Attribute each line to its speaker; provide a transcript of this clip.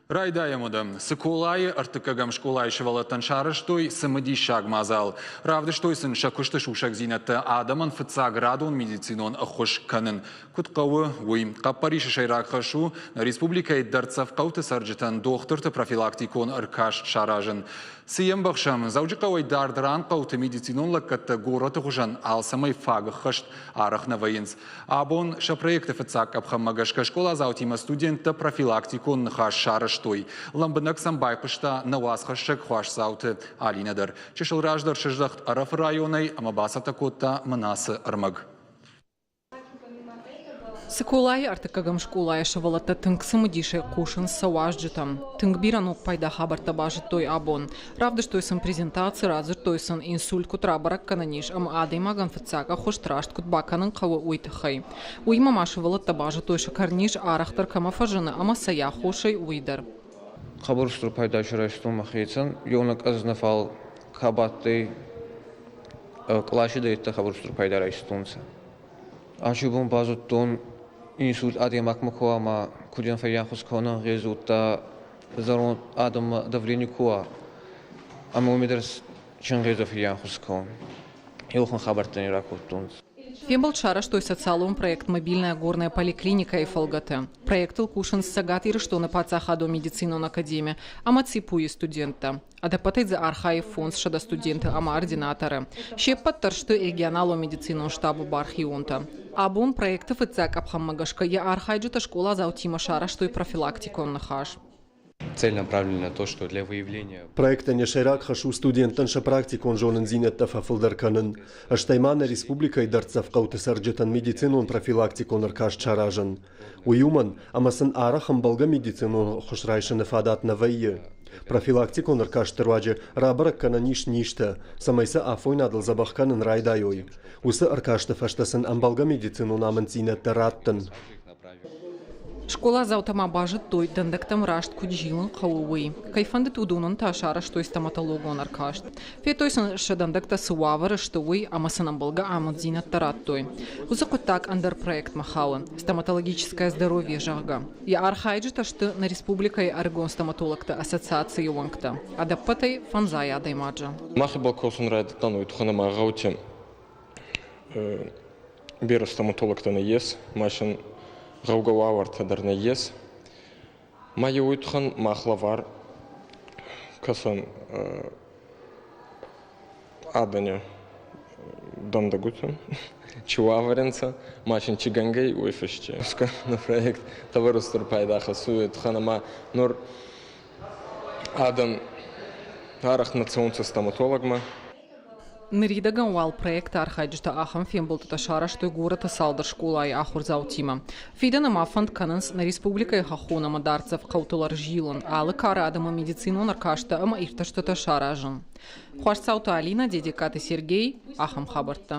Speaker 1: Райдайӕм уӕдӕ. Цыколайы ӕртыккӕгӕм скъолайы сывӕллӕттӕн сарӕзтой цымыдисаг мадзал. Равдыстой сын сӕ куысты сусӕгдзинӕдтӕ адӕмӕн фыццаградон медицинон ӕххуыс кӕнын куыд хъӕуы, уый. Хъӕппӕрисы сӕйраг хӕс у нӕ республикӕйы дӕрддзӕф хъӕуты цӕрджытӕн дохтырты профилактикон ӕркаст саразын. Цы йӕ ӕмбӕхсӕм, Дзӕуджыхъӕуӕй дард ран хъӕуты медицинон лӕггӕдтӕ горӕты хуызӕн алцӕмӕй фаг ӕххӕст арӕх нӕ вӕййынц. Абон сӕ проекты фыццаг къӕпхӕнмӕ гӕсгӕ скъоладзаутимӕ студенттӕ профилактикон ныхас сарӕзтой. Лӕмбынӕг сӕм байхъуыста нӕ уацхӕссӕг Хуасдзауты Алинӕ дӕр. Чысыл раздӕр сыздӕхт Ӕрӕфы районӕй ӕмӕ бацӕттӕ кодта Мынасы ӕрмӕг.
Speaker 2: Цыколайы ӕртыккӕгӕм скъолайы сывӕллӕттӕ тынг цымыдисӕй хъусынц сӕ уазджытӕм. Тынг бирӕ ног пайда хабӕрттӕ базыдтой абон. Равдыстой сын презентаци, радзырдтой сын, инсульт куыд рабӕрӕг кӕнӕн ис ӕмӕ адӕймагӕн фыццаг ӕххуыс раст куыд бакӕнын хъӕуы, уый тыххӕй. Уыимӕ ма сывӕллӕттӕ базыдтой, сӕкӕрниз арӕхдӕр кӕмӕ фӕзыны ӕмӕ цӕй аххосӕй, уый дӕр.
Speaker 3: Хъӕбӕр устур пайда исаразтон мӕхецӕн. Еунӕг ӕз нӕ, фал ка бадтӕй къласи дӕттӕ хъӕбӕр устур пайда райстонцӕ. Аци бон базудтон, инсульт адӕймагмӕ ку ӕма куд фӕййанхус кӕнӕн, гъезудта зӕронд адӕммӕ давлени ку уа, ӕма уоми дӕр ченгъезӕ фӕййанхус кӕнун. Еуӕхӕн хабӕрттӕ ни ракодтонцӕ.
Speaker 2: Фембӕлд сарӕзтой социалон проект «Мобильная горная поликлиника»-йы фӕлгӕты. Проектыл кусынц Цӕгат Ирыстоны паддзахадон медицинон академи ӕмӕ ЦИПУ-йы студенттӕ. Ӕдӕппӕтӕй дзы архайы 500 студенты ӕмӕ ординаторы. Се ппӕт дӕр сты регионалон медицинон штабы бархионтӕ. Абон проекты фыццаг къӕпхӕнмӕ гӕсгӕ йӕ архайджытӕ скъоладзаутимӕ сарӕзтой профилактикон ныхас.
Speaker 4: Целенаправленно на то, что для выявления.
Speaker 5: Проектӕн йӕ сӕйраг хӕс у студенттӕн сӕ практикон зонындзинӕдтӕ фӕфылдӕр кӕнын, стӕй ма нӕ республикӕйы дӕрддзӕф хъӕуты цӕрджытӕн медицинон профилактикон ӕркаст саразын. Уый уымӕн, ӕмӕ сын арӕх ӕмбӕлгӕ медицинон ӕххуыс райсыны фадат нӕ вӕййы. Профилактикон ӕркасты руаджы рабӕрӕг кӕнӕн ис низтӕ, цӕмӕй сӕ афойнадыл дзӕбӕх кӕнын райдайой. Уыцы ӕркасты фӕстӕ сын ӕмбӕлгӕ медицинон амынддзинӕдтӕ раттын.
Speaker 2: Скъоладзаутӕ ма базыдтой, дӕндӕгтӕм раст куыд зилын хъӕуы, уый. Кӕй фӕндыд, уыдонӕн та сарӕзтой стоматологон ӕркаст. Федтой сын, сӕ дӕндӕгтӕ цы уавӕры сты, уый ӕмӕ сын ӕмбӕлгӕ амынддзинӕдтӕ радтой. Уыцы хъуыддаг ӕндӕр проектмӕ хауы «Стоматологическое здоровье», зӕгъгӕ. Йӕ архайджытӕ сты нӕ республикӕйы ӕрыгон стоматологты ассоциацийы уӕнгтӕ. Ӕдӕппӕтӕй фӕндзай адӕймаджы.
Speaker 4: Мах ибӕл косун райдӕдтан уой туххӕн ӕма гъӕути берӕ стоматологтӕ нӕййес, ма син гъӕугӕ уавӕртӕ дӕр нӕййес. Ма еуей туххӕн мах лӕвар кӕсӕн адӕни дӕндӕгутӕн, чи уавӕрӕнцӕ, ма син чи гӕнгӕй, уой фӕсте. На проект хъӕбӕр устур пайда хӕссуй, туххӕн ӕма нур адӕн арӕх нӕ цӕунцӕ стоматологмӕ.
Speaker 2: Ныридӕгӕн уал проекты архайджытӕ ахӕм фембӕлдтытӕ сарӕзтой горӕты цалдӕр скъолайы ахуырдзаутимӕ. Фидӕны ма фӕнд кӕнынц нӕ республикӕйы хӕххон ӕмӕ дӕрддзӕф хъӕутыл ӕрзилын, алы кары адӕмы медицинон ӕркасттӕ ӕмӕ иртӕстытӕ саразын. Хуасдзауты Алинӕ, Дедегкаты Сергей, ахӕм хабӕрттӕ.